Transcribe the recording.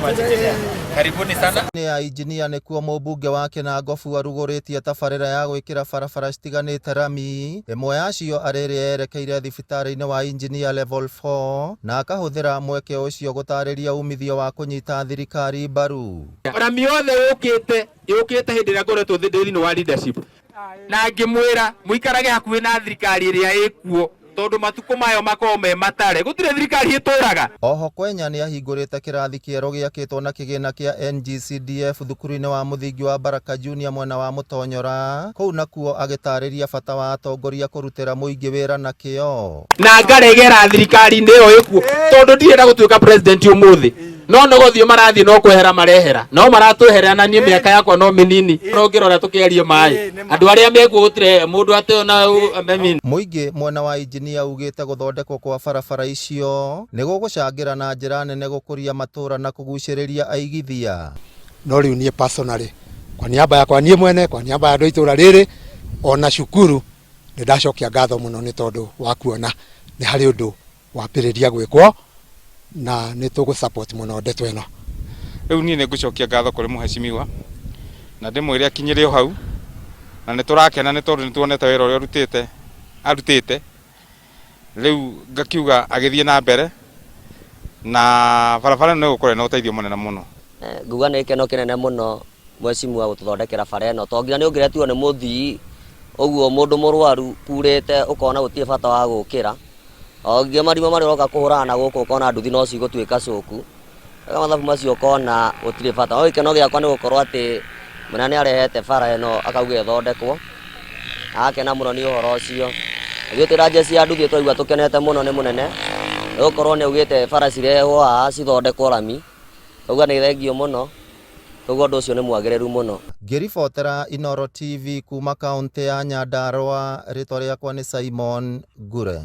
much, engineer. Karibuni sana. Nĩ ya injinia nĩkuo mũmbunge wa Kĩnangobu arugũrĩtie tabarĩra ya gwĩkĩra barabara citiganĩte rami, ĩmwe yacio arĩ ĩrĩa yerekeire thibitarĩ-inĩ wa Engineer Level 4 na akahũthĩra mweke ũcio gũtarĩria umithio wa kũnyita thirikari mbaru. Rami yothe yũkĩte yũkĩte hĩndĩ ĩrĩa ngoretwo ndĩ thĩinĩ wa leadership na ngĩmwĩra mũikarage hakuhĩ na thirikari ĩrĩa ĩkuo tondũ matukũ mayo makoragwo me matare gũtirĩ thirikari ĩtũraga. Oho Kwenya nĩ ahingũrĩte kĩrathi kĩerũ gĩakĩtwo na kĩgĩna kĩa NGCDF thukuru-inĩ wa mũthingi wa Baraka Junior mwena wa Mũtonyora, kũu nakuo agĩtarĩria bata wa atongoria kũrutĩra mũingĩ wĩra na kĩo. Na ngaregera thirikari-inĩ ĩyo ĩkuo tondũ ndirenda gũtuĩka president ũmũthĩ no nĩ gũthiĩ marathiĩ no kwehera marehera no maratweherera na niĩ mĩaka yakwa no mĩnini no ngĩrora tũkĩarie maĩ andũ arĩa mekuo gũtirĩ mũndũ atĩ ona I mean. Mũingĩ mwena wa injinia ugĩte gũthondekwo kwa barabara icio nĩ gũgũcangĩra na njĩra nene gũkũria matũra na kũgucĩrĩria aigithia. No rĩu niĩ personally, kwa niaba yakwa niĩ mwene, kwa niaba ya andũ a itũra rĩrĩ ona cukuru, nĩ ndacokia ngatho mũno nĩ tondũ wa kuona nĩ harĩ ũndũ wambĩrĩria gwĩkwo na nĩ tũgũ support mũno ndeto ĩno. Rĩu niĩ nĩ ngũcokia ngatho kũrĩ mũhecimiwa na ndĩmwĩre akinyĩre o hau, na nĩ tũrakena nĩ tondũ nĩ tuonete wĩra ũrĩa ũrutĩte arutĩte. Rĩu ngakiuga agĩthiĩ na mbere na barabara ĩno nĩ ĩgũkorwo ĩna ũteithio mũnene mũno. Nguga nĩ gĩkeno kĩnene mũno mheshimiwa gũtũthondekera bara ĩno, to nginya nĩ ũngĩretirwo nĩ mũthii ũguo mũndũ mũrwaru kurĩte ũkona gũtirĩ bata wa gũkĩra. O nginya marima marĩa ũroka kũhũrana na gũkũ ũkona nduthi no cigũtuĩka cũku. Rĩu mathabu macio ũkona gũtirĩ bata. No gĩkeno gĩakwa nĩ gũkorwo atĩ mũnene nĩ arehete bara ĩno akauga ĩthondekwo, na agakena mũno nĩ ũhoro ũcio. Ithuĩ twĩ na njeci ya nduthi twaigua tũkenete mũno nĩ mũnene, nĩ gũkorwo nĩ augĩte bara cirehwo haha cithondekwo rami, twauga nĩ thengiũ mũno, koguo ũndũ ũcio nĩ mwagĩrĩru mũno. Ngĩribotera Inooro TV kuma kaũntĩ ya Nyandarua, rĩtwa rĩakwa nĩ Simon Ngure.